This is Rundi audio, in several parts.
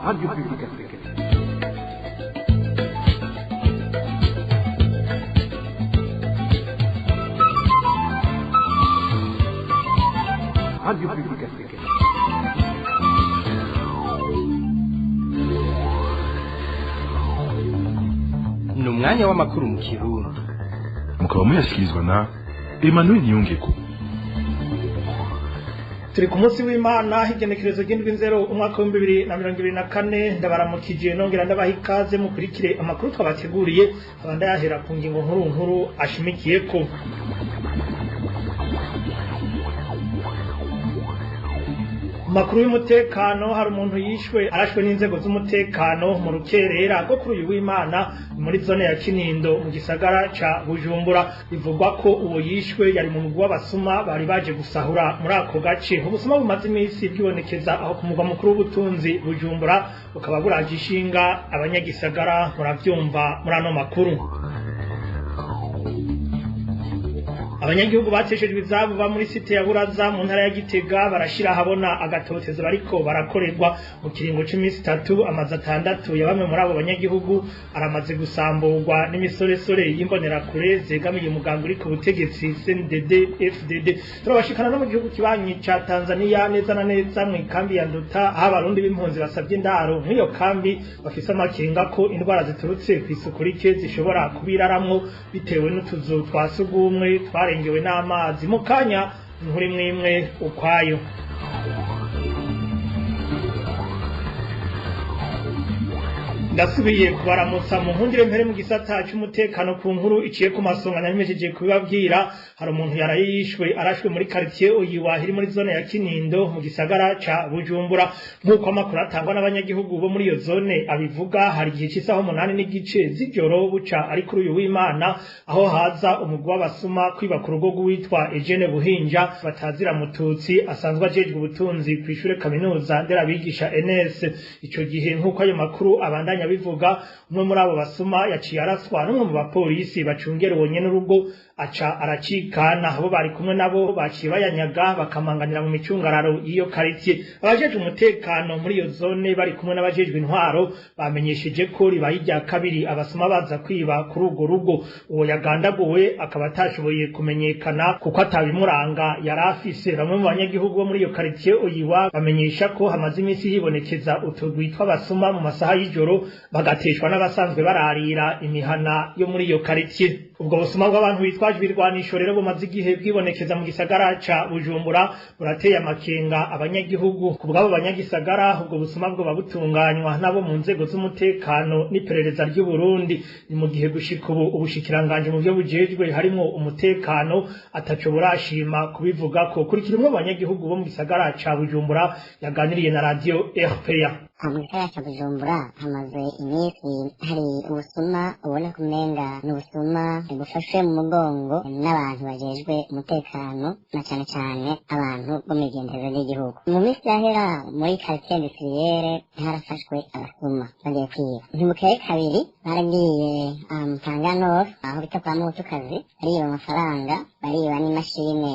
Radio Publique Africaine. Radio Publique Africaine. Ni umwanya w'amakuru mu Kirundi. Mukaba muyashyikirizwa na Emmanuel Niyongeko. Turi ku munsi w'Imana, igenekerezo ry'indwi 0 umwaka wa 2024. Ndabaramukije, nongera ndabaha ikaze mukurikire amakuru twabateguriye. Abanda yahera ku ngingo nkuru nkuru ashimikiyeko. Makuru y'umutekano: hari umuntu yishwe arashwe n'inzego z'umutekano mu rukerera rwo kuri uyu w'Imana muri zone ya Kinindo mu gisagara ca Bujumbura. Bivugwa ko uwo yishwe yari mu mugwi w'abasuma bari baje gusahura muri ako gace. Ubusuma bumaze iminsi bwibonekeza aho ku mugwa mukuru w'ubutunzi Bujumbura bukaba buraje ishinga abanyagisagara. Muravyumva muri ano makuru. Abanyagihugu bateshejwe izabo ba muri site ya Buraza mu ntara ya Gitega barashira habona agatotezo bariko barakorerwa. Mu kiringo c'imisi 3, amazu 6 ya bamwe muri abo banyagihugu aramaze gusamburwa n'imisoresore y'imbonerakure zegamiye umugambi uri ku butegetsi CNDD FDD. Turabashikana no mu gihugu kibanyi ca Tanzania, neza na neza mu ikambi ya Nduta, aho abarundi b'impunzi basabye indaro nk'iyo kambi bafise amakenga ko indwara ziturutse kw'isuku rike zishobora kubiraramwo bitewe n'utuzu twa sugumwe twarengewe n'amazi. Mu kanya, inkuru imwe imwe ukwayo. Ndasubiye kubaramutsa. Mu nkundire mpere mu gisata c'umutekano ku nkuru iciye ku masonga nabimejeje kubibabwira. Hari umuntu yaraye yishwe arashwe muri quartier Oyiwa iri muri zone ya Kinindo mu gisagara ca Bujumbura. Nk'uko amakuru atangwa n'abanyagihugu bo muri iyo zone abivuga, hari igihe c'isaha 8:30 z'ijoro buca ari kuri uyu w'Imana, aho haza umugwi w'abasuma kwiba ku rugo rw'uwitwa Eugene Buhinja batazira Mututsi, asanzwe ajejwe ubutunzi kw'ishure kaminuza nderabigisha NS. Ico gihe, nk'uko ayo makuru abandanya bivuga, umwe muri abo basuma yaciye araswa n'umwe mu bapolisi bacungera uwo nyene urugo, aca aracikana. Abo bari kumwe nabo baciye bayanyaga bakamanganira mu micungararo y'iyo quartier. Abajejwe umutekano muri iyo zone bari kumwe n'abajejwe intwaro bamenyesheje ko ribaye irya kabiri abasuma baza kwiba kuri urwo rugo. Uwo yagandaguwe akaba atashoboye kumenyekana kuko atabimuranga yari afise. Bamwe mu banyagihugu bo muri iyo quartier Oyiwa bamenyesha ko hamaze iminsi hibonekeza utugwi tw'abasuma mu masaha y'ijoro, bagateshwa n'abasanzwe bararira imihana yo muri iyo quartier. Ubwo busuma bw'abantu bitwaje ibirwanisho rero bumaze igihe bwibonekeza mu gisagara ca Bujumbura burateye amakenga abanyagihugu. Ku bw'abo banyagisagara, ubwo busuma bwoba butunganywa nabo mu nzego z'umutekano n'iperereza ry'u Burundi. Ni mu gihe gushika ubu ubushikiranganji mu byo bujejwe harimwo umutekano ataco burashima kubivugako. Kurikira umwe mu banyagihugu bo mu gisagara ca Bujumbura yaganiriye na radio RPA. Mu gisagara ca Bujumbura hamaze iminsi hari ubusuma ubona ko umenga ni ubusuma bufashwe mu mugongo n'abantu bajejwe umutekano, na cane cane abantu bo mw'igendezo ry'igihugu. Mu minsi yahera muri quartier industrielle harafashwe abasuma bagiye kwiba. Ntibukeye kabiri baragiye Mutanga Nord, aho bita kwa Muhutukazi, bariba amafaranga, bariba n'imashine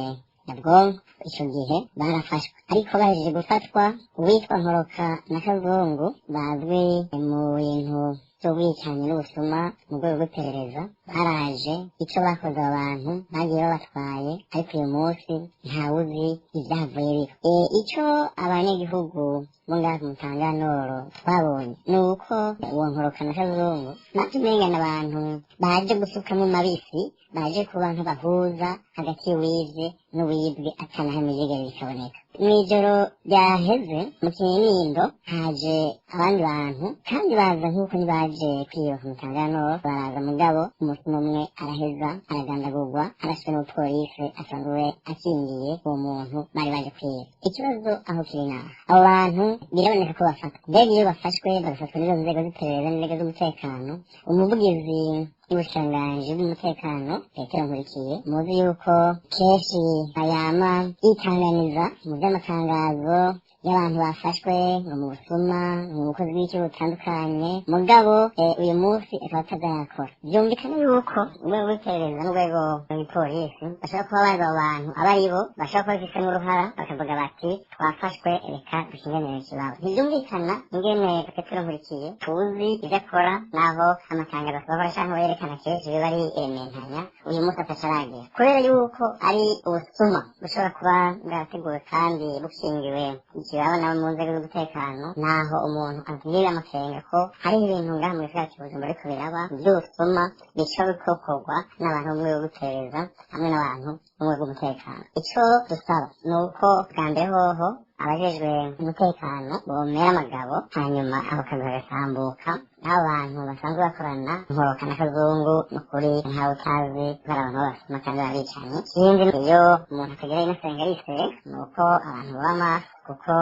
nyabwonko. Ico gihe barafashwe, ariko bahejeje gufatwa, uwitwa Nkoroka na Kazungu bazwi mu bintu vy'ubwicanyi n'ubusuma mu rwego rw'iperereza baraje. Ico bakoze, abo bantu bagiye babatwaye, ariko uyu munsi ntawuzi ivyavuye biba. Ico abanyagihugu bo ngaha ku Mutanga Nord twabonye ni uko uwo Nkoroka na Kazungu navyo umenga n'abantu baje gusukamo mabisi, baje kuba nk'abahuza hagati y'uwivye n'uwibwe, atanahamwe vyigeze bikaboneka. Mw'ijoro ryaheze mu Kinindo haje abandi bantu kandi baza nk'uko ntibaje kwiba ku Mutanga Nord, baraza mugabo umusuma umwe araheza aragandagurwa arashwe n'umupolisi asanzwe akingiye uwo muntu bari baje kwiba. Ikibazo aho kiri naha, abo bantu biraboneka ko bafatwa. Mbega iyo bafashwe, bagafatwa n'izo nzego z'iperereza n'inzego z'umutekano, umuvugizi w'ubushikiranganji bw'umutekano Petero Nkurikiye, muzi yuko kenshi ayama yitanganiza mu vy'amatangazo. y'abantu bafashwe ngo mu busuma, mu bukozi bw'icyo butandukanye, mugabo uyu munsi akaba atazayakora. Byumvikana yuko urwego rw'iperereza n'urwego rw'ipolisi bashobora kuba bazi abo bantu abo ari bo, bashobora kuba bafisemo uruhara, bakavuga bati twafashwe, reka dukinganire ikibabo. Ntibyumvikana ingene Petero Nkurikiye tuzi ivyo akora, naho amatangazo asohora canke yerekana kenshi biba ari elementanya, uyu munsi atacaragira, kubera yuko ari ubusuma bushobora kuba bwarateguwe kandi bushingiwe ikibaba nabo mu nzego z'umutekano. Naho umuntu agira amakenga ko hariho ibintu ngaha mu gisagara ca Bujumbura ariko biraba vy'ubusuma bica bikokorwa n'abantu bo mu rwego rw'iperereza hamwe n'abantu bo mu rwego rw'umutekano. Ico dusaba ni uko bwa mbere hoho abajejwe umutekano bomera amagabo, hanyuma ako kazi kagasambuka, n'abo bantu basanzwe bakorana nkoroka na kazungu. N'ukuri ntawe utazi ko ari abantu b'abasuma kandi b'abicanyi. Ikindi, iyo umuntu atagira inosenga yiseye, ni uko abantu baba maso, kuko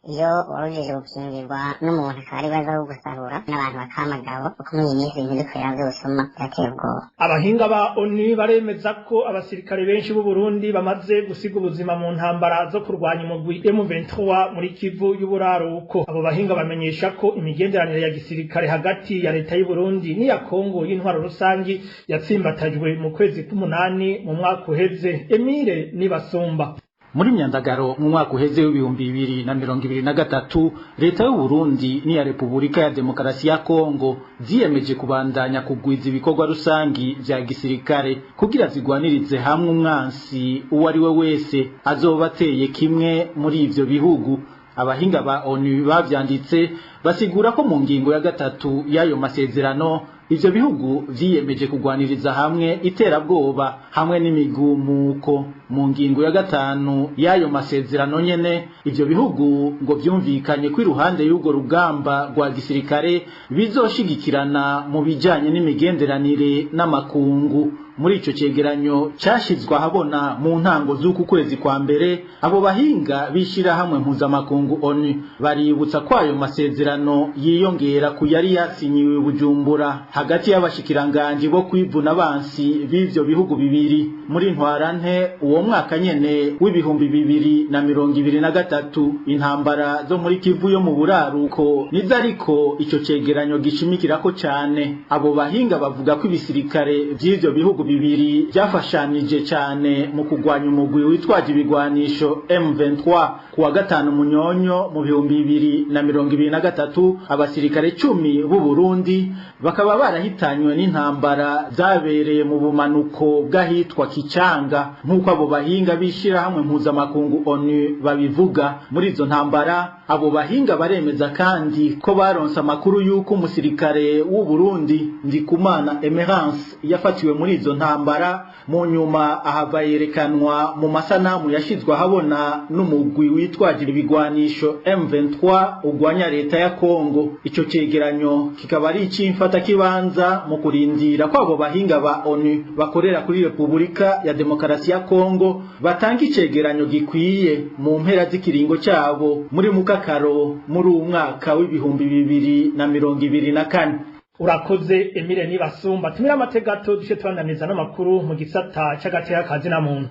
iyo warujije gukingirwa n'umuntu akaba ari baza gusahura n'abantu bakaba amagabo, kuko muri iyi minsi ibintu bikorera by'ubusuma birateye ubwoba. Abahinga ba ONU baremeza ko abasirikare benshi b'u Burundi bamaze gusiga ubuzima mu ntambara zo kurwanya umugwi M23 muri Kivu y'uburaruko. Abo bahinga bamenyesha ko imigenderanire ya gisirikare hagati ya leta y'u Burundi n'iya Kongo y'intwaro rusangi yatsimbatajwe mu kwezi k'umunani mu mwaka uheze. Emile Nibasumba. Muri myandagaro mu mwaka uheze w'2023, leta y'u Burundi n'iya Repubulika ya Demokarasi ya Kongo ziyemeje kubandanya kugwiza ibikorwa rusangi vya gisirikare kugira zigwanirize hamwe umwansi uwo ari we wese azoba ateye kimwe muri ivyo bihugu. Abahinga ba ONU bavyanditse basigura ko mu ngingo ya 3 y'ayo masezerano ivyo bihugu vyiyemeje kugwaniriza hamwe iterabwoba hamwe n'imigumuko. Mu ngingo ya 5 y'ayo masezerano nyene, ivyo bihugu ngo vyumvikanye ko iruhande y'urwo rugamba rwa gisirikare bizoshigikirana mu bijanye n'imigenderanire n'amakungu. Muri ico cegeranyo cashizwe ahabona mu ntango z'uku kwezi kwa mbere, abo bahinga b'ishirahamwe mpuzamakungu ONU baributsa ko ayo masezerano yiyongera ku yari yasinyiwe Bujumbura hagati y'abashikiranganji bo kwivuna abansi b'ivyo bihugu bibiri muri ntwarante uwo mwaka nyene w'2023. Intambara zo muri Kivu yo mu buraruko nizo ariko ico cegeranyo gishimikirako cane. Abo bahinga bavuga ko ibisirikare vy'ivyo bihugu bibiri byafashanije cane mu kugwanya umugwi witwaje ibigwanisho M23. Kuwa 5 Munyonyo mu 2023, abasirikare 10 b'u Burundi bakaba barahitanywe n'intambara zabereye mu bumanuko bw'ahitwa Kicanga, nk'uko abo bahinga bishira hamwe mpuzamakungu ONU babivuga. Muri izo ntambara, abo bahinga baremeza kandi ko baronse amakuru y'uko umusirikare w'u Burundi Ndikumana Emerance yafatiwe muri izo ntambara, mu nyuma ahava yerekanwa mu masanamu yashizwe ahabona n'umugwi witwaje ibigwanisho M23 ugwanya leta ya Kongo. Ico cegeranyo kikaba ari ic'imfata kibanza mu kurindira ko abo bahinga ba ONU bakorera kuri Repubulika ya Demokarasi ya Kongo batanga icegeranyo gikwiye mu mpera z'ikiringo cabo muri mukakaro muri uwu mwaka w'2024. Urakoze Emile Nibasumba. Tumira amategato duce tubandaniza n'amakuru mu gisata c'agateka kazina muntu.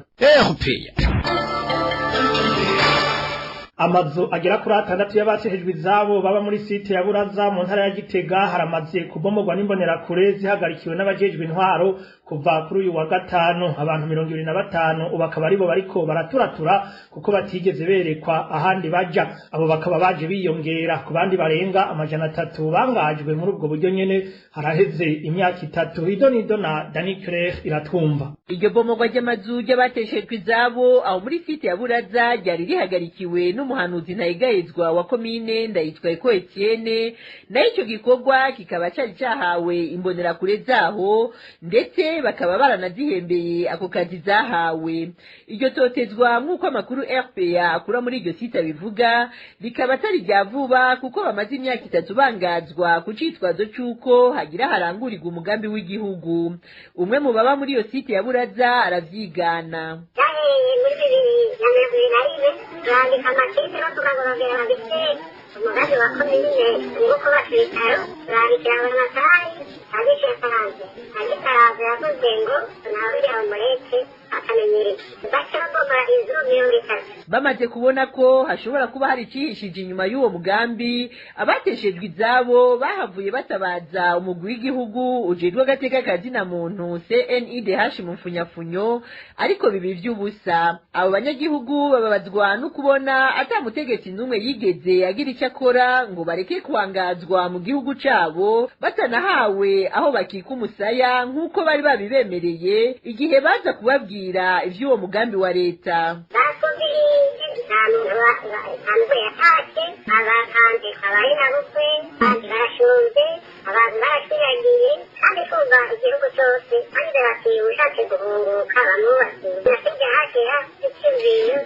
Amazu agera kuri 6 y'abasheshejwe izabo baba muri site ya Buraza mu ntara ya Gitega haramaze kubomogwa n'imbonerakure zihagarikiwe n'abajejwe intwaro kuva kuri uyu wa gatanu. Abantu 25 ubu akaba aribo bariko baraturatura kuko batigeze berekwa ahandi baja. Abo bakaba baje biyongera ku bandi barenga 300 bangajwe muri ubwo buryo nyene haraheze imyaka 3. Idonido na Dani Claire iratwumva. Iryo bomogwa ry'amazu y'abateshejwe izabo aho muri site ya Buraza ryari rihagarikiwe n'umuhanuzi Ntayigayizwa wa komine Ndayitwayeko Etienne, nayo ico gikorwa kikaba cari cahawe imbonerakure zaho, ndetse bakaba baranazihembeye ako kazi zahawe. Iryo totezwa, nk'uko amakuru RPA akura muri iryo site abivuga, rikaba atari rya vuba, kuko bamaze imyaka 3 bangazwa ku citwazo c'uko hagira harangurirwa umugambi w'igihugu. Umwe mu baba muri iyo site ya Buraza aravyigana. Cyahereye muri 2021, turandika amakete no tukagorogera babise umugambi wa komine wo kubaka ibitaro, turandikira buramatari. Agisha yasanze agitaraza yavuze ngo ntawuriya umureke akamenyereye, baca babomora inzu 30. Bamaze kubona ko hashobora kuba hari icihishije inyuma y'uwo mugambi, abateshejwe izabo bahavuye batabaza umugwi w'igihugu ujejwe agateka kazina muntu, CNIDH mu mfunyafunyo, ariko bibi vy'ubusa. Abo banyagihugu bababazwa no kubona ata mutegetsi n'umwe yigeze agira icyo akora ngo bareke kwangazwa mu gihugu cabo, batanahawe aho bakika umusaya nk'uko bari babibemereye igihe baza kubabwira ivy'uwo mugambi wa leta. Barakubwiye, nta muntu nta muntu yatashe, abahanze abari na bukwe, abandi barashunze, abantu barashwiragiye, kandi kumva igihugu cyose kandi bati ushatse guhunguka bamwubakiye nasibye hashira icyumviro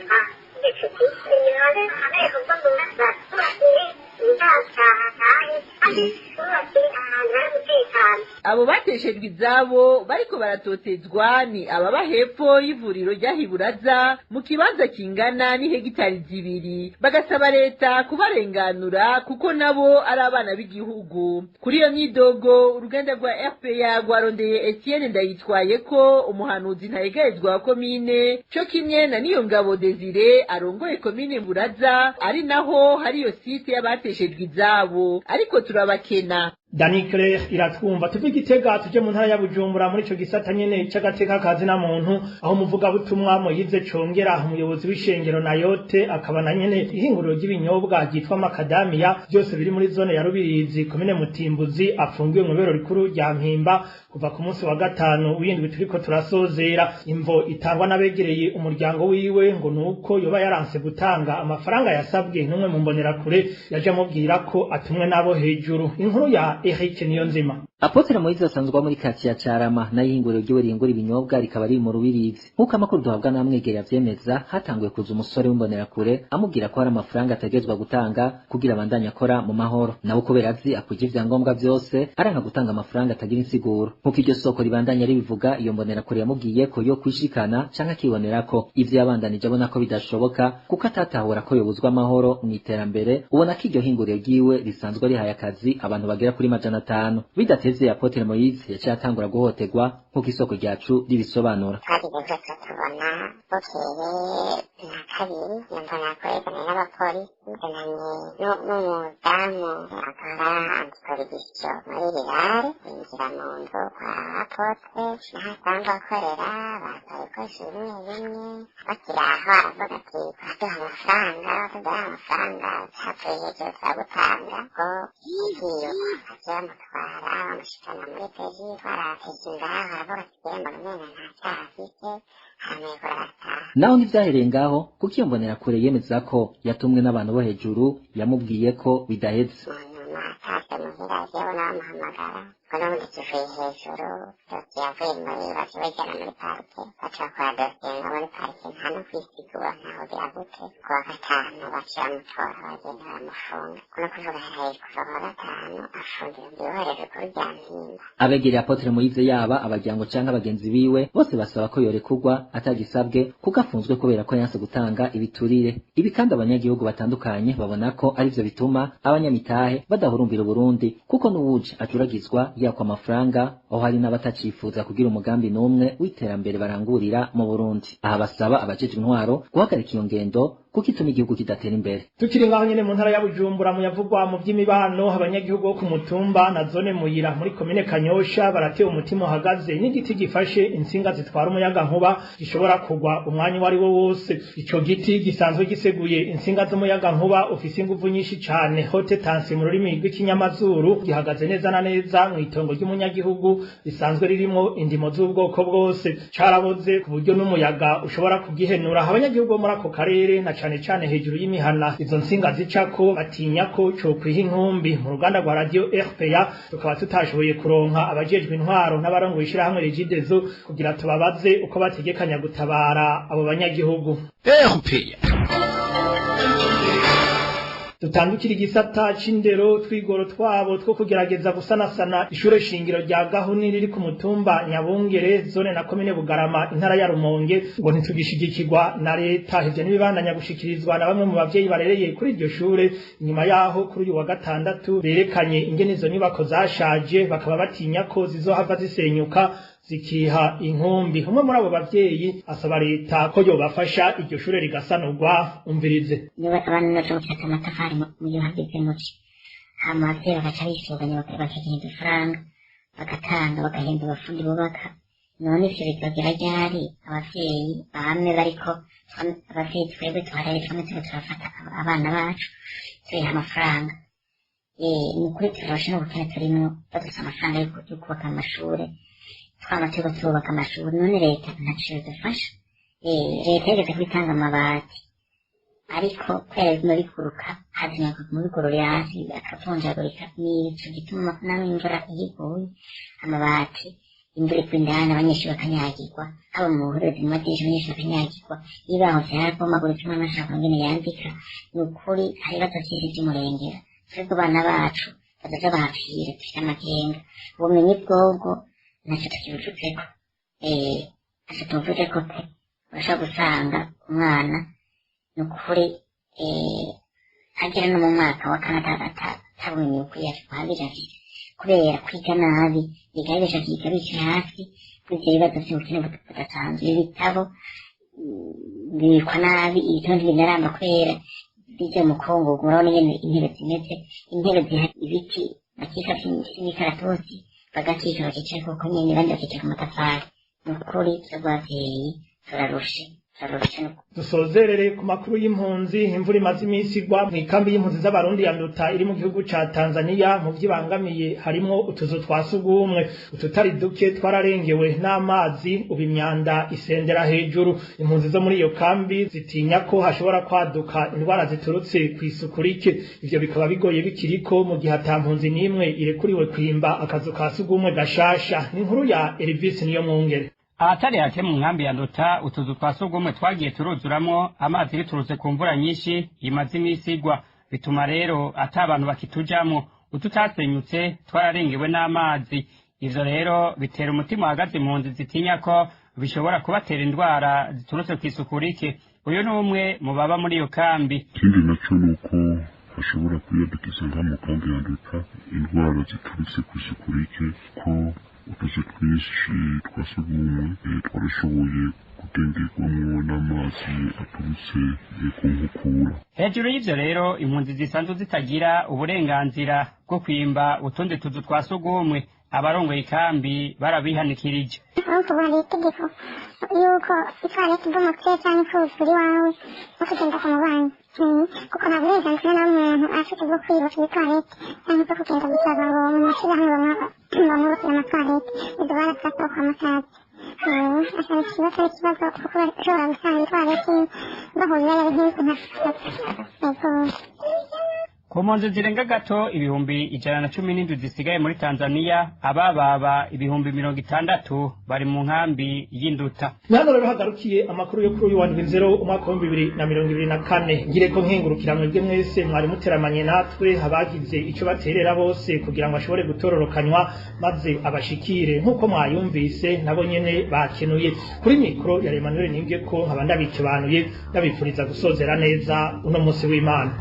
igicuti imihanda abereka ubwo batubakiye nzataha tahe kandi bubakiye ahantu hari umutekano. Abo bateshejwe izabo bariko baratotezwa ni ababa hepfo y'ivuriro ry'Ahiburaza mu kibanza kingana n'ihegitari 2, bagasaba leta kubarenganura kuko nabo ari abana b'igihugu. Kuri iyo myidogo, uruganda rwa RPA rwarondeye Etienne Ndayitwaye ko umuhanuzi ntayegayezwa wa komine, co kimwe na Niyongabo Desire arongoye komine Buraza, ari naho hari iyo site y'abateshejwe izabo, ariko turabakena. Dani Claire iratwumva. Tuve Gitega tuje mu ntara ya Bujumbura muri ico gisata nyene c'agateka kazina muntu, aho umuvuga butumwa Moyize Congera, umuyobozi w'ishengero Nayote, akaba na nyene ihinguriro ry'ibinyobwa ryitwa Macadamia, byose biri muri zone ya Rubirizi, komine Mutimbuzi, afungiwe mu bero rikuru rya Mpimba kuva ku munsi wa gatanu w'indwi turiko turasozera. Imvo itangwa n'abegereye umuryango wiwe ngo nuko yoba yaranse gutanga amafaranga yasabwe n'umwe mu mbonerakure yaje amubwira ko atumwe n'abo hejuru. Inkuru ya Eric Niyonzima. Apotre Moyize asanzwe muri kati ya Carama, nayo ihinguriro ryiwe rihingura ibinyobwa rikaba riri mu Rubirizi. Nk'uko amakuru duhabwa n'amwegera avyemeza, hatanguye kuza umusore w'imbonerakure amubwira ko hari amafaranga ategerezwa gutanga kugira abandanye akora mu mahoro. Nawe kubera azi akuje ivyangombwa vyose, aranka gutanga amafaranga atagira insiguro. Nk'uko iryo soko ribandanya ribivuga, iyo mbonerakure yamubwiye ko yo kwishikana canke akibonerako. Ivyo yabandanije abona ko bidashoboka kuko atatahura ko yobuzwa amahoro mu iterambere, ubona ko iryo hinguriro ryiwe risanzwe rihaye akazi abantu bagera kuri 500. Bidatevye, Apotre Moyize yaciye atangura guhohoterwa nk'uko isoko ryacu ribisobanura. Twagize gutyo tubona bukeye na kabiri numva nakorezanye n'abapolisi, nzananye n'umudamu akora anticorruption muri rirare, binjira mu nzu kwa Apotre naho asanzwe akorera, baza ibikoresho bimwe bimwe. Bakiri aho aravuga ati uraduha amafaranga, tuduha amafaranga cyavuye hejuru turagutanga. Ko yagiye baciye bamutwara bamushikana muri peji, twara peji ngaho aravuga ati jyewe mbona umenga nta cyaha afise, aramwegura arataha. Naho ntivyahereye ngaho, kuko iyo mbonerakure yemeza ko yatumwe n'abantu bo hejuru yamubwiye ko bidaheze. Mu nyuma atashe muhira jewe nabamuhamagara ngo n'ubundi kivuye hejuru, dosiye yavuye muri baca bayijyana muri parike, baca bakora dosiye no muri parike nta no kwisigura ntaho biragute. Ku wa gatanu baca bamutora bagenda baramufunga, kuno kuvuga haraye kuva ku wa gatanu afungiwe mw'ibohero rikuru rya Mpimba. Abegereye Apotre Moyize, yaba abaryango canke abagenzi biwe, bose basaba ko yorekurwa atagisabwe kuko afunzwe kubera ko yanse gutanga ibiturire. Ibi kandi abanyagihugu batandukanye babona ko arivyo bituma abanyamitahe badahurumbira Uburundi, kuko n'uwuje acuragizwa yakwa amafaranga, aho hari n'abatacifuza kugira umugambi n'umwe w'iterambere barangurira mu Burundi. Aha basaba abajejwe intwaro guhagarika iyo ngendo kuko ituma igihugu kidatera imbere. Tukiri ngaho nyene mu ntara ya Bujumbura, muyavugwa mu by'imibano, abanyagihugu bo ku mutumba na zone Muyira muri komine Kanyosha baratewe umutima uhagaze n'igiti gifashe intsinga zitwara umuyaga nkuba gishobora kugwa umwanya uwo ari wo wose. Ico giti gisanzwe giseguye intsinga z'umuyaga nkuba ufise inguvu nyinshi cane, haute tension mu rurimi rw'ikinyamazuru, gihagaze neza na neza mu itongo ry'umunyagihugu risanzwe ririmo indimo z'ubwoko bwose. Caraboze ku buryo n'umuyaga ushobora kugihenura. Abanyagihugu bo muri ako karere na cane cane hejuru y'imihana izo ntsinga zicako batinya ko cokwiha inkumbi. Mu ruganda rwa radio RPA tukaba tutashoboye kuronka abajejwe intwaro n'abarongoye ishirahamwe Regideso kugira tubabaze uko bategekanya gutabara abo banyagihugu. RPA. Dutandukira igisata c'indero. Twigoro twabo two kugerageza gusanasana ishure shingiro rya Gahuni riri ku mutumba Nyabungere, zone na komine Bugarama, intara ya Rumonge, ngo ntitugishigikirwa na leta. Ivyo n'ibibandanya gushikirizwa na bamwe mu bavyeyi barereye kuri iryo shure, inyuma yaho kuri uyu wa gatandatu berekanye ingene izo nyubako zashaje, bakaba batinya ko zizohava zisenyuka zikiha inkumbi. Umwe muri abo bavyeyi asaba leta ko yobafasha iryo shure rigasanurwa. Umvirize. Niba abantu baca gufata amatafari mu gihe hageze muci, hama abavyeyi bagaca bisuganya, bakagira udufaranga bagatanga, bagahemba abafundi bubaka. None ivyo bizogera ryari? Abavyeyi bamwe bariko, abavyeyi twebwe tuharere, twamwe turiko turafata abana bacu tubiha amafaranga. Ni ukuri turarusha n'ubukene turimwo, badufise amafaranga yo kubaka amashure, twama turiko turubaka amashuri. None leta ntaco yodufasha? Leta yigeze kubitanga amabati, ariko kubera biguma biguruka, hazima kuguma bigororera hasi akavunjagurika. Nico gituma naho imvura iyo iguye, amabati imvura igwa indani, abanyeshuri bakanyagirwa, haba mu buherezi, mu madirisha, abanyeshuri bakanyagirwa, ibibaho vyarabomaguritse, umwana ashaka ingene yandika. Ni ukuri hari ibibazo vyinshi vy'umurengera. Twebwe abana bacu bazoza bahapfira, dufite amakenga. Ubumenyi bwobwo ntacyo tukibuvuzeko, ntacyo tubuvuzeko pe. Urashobora gusanga umwana, ni ukuri, agera no mu mwaka wa kane atabumenyi bukwiye buhagije afise, kubera kwiga nabi, biga bibesha, akiga bicaye hasi. Kuri ivyo bibazo vy'ubukene budasanzwe, ibitabo bibikwa nabi, ibitabo ntibinaramba kubera bijya mu mukungugu. Murabona ingene intebe zimeze, intebe ziha ibiti bakika vy'imikaratusi, bagakika bakicara kuko nyene, abandi bakicara ku matafari. Ni ukuri twebwe abavyeyi turarushe, turarushe. Dusozerere ku makuru y'impunzi. Imvura imaze iminsi igwa mu ikambi y'impunzi z'Abarundi ya Nduta iri mu gihugu ca Tanzania, mu vyibangamiye harimwo utuzu twa sugumwe. Ututari duke twararengewe n'amazi, ubu imyanda isendera hejuru. Impunzi zo muri iyo kambi zitinya ko hashobora kwaduka indwara ziturutse kw'isuku rike. Ivyo bikaba bigoye bikiriko mu gihe ata mpunzi n'imwe irekuriwe kwimba akazu ka sugumwe gashasha. Ni inkuru ya Elvis Niyomwungere. Ahatari hake mu nkambi ya Nduta, utuzu twa sugumwe twagiye turuzuramwo amazi biturutse ku mvura nyinshi imaze iminsi igwa. Bituma rero ata abantu bakitujamwo. Ututasenyutse twararengewe n'amazi. Ivyo rero bitera umutima uhagaze impunzi zitinya ko bishobora kubatera indwara ziturutse kw'isuku rike. Uyu ni umwe mu baba muri iyo kambi. Ikindi naco ni uko hashobora kwiyadukiza nka mu kambi ya Nduta indwara ziturutse kw'isuku rike, ko utuzu twinshi twa sugumwe twarashoboye kudengerwamwo n'amazi aturutse ku nkukura. Hejuru y'ivyo rero, impunzi zisanzwe zitagira uburenganzira bwo kwimba utundi tuzu twa sugumwe, abarongoye ikambi barabihanikirije. Ariko ubu hari itegeko yuko itwarete ibomotse canke kuzura iwawe no kugenda ku mubanyi, kuko nta burenganzira na muntu afite bwo kwiyubakira itwarete canke bwo kugenda gusaba ngo mu mashirahamwe bamwubakire amatwarete. Ibyo barafata kwa makazi asaba ikibazo, ari ikibazo, kuko bashobora gusanga itwarete bahurirayo ari nk'inzu nka zitatu. Ku mpunzi zirenga gato 117,000 zisigaye muri Tanzania, abababa 60,000 bari mu nkambi y'Induta. Hano rero hagarukiye amakuru yo kuri uyu wa 70 umwaka wa 2024. Ngire ko nkengurukira mwebwe mwese mwari muteramanye natwe, abagize ico baterera bose kugira ngo ashobore gutororokanywa maze abashikire nk'uko mwayumvise, nabo nyene bakenuye. Kuri mikro ya Emmanuel Ninge ko nkaba ndabikebanuye, ndabipfuriza gusozera neza uno munsi w'Imana.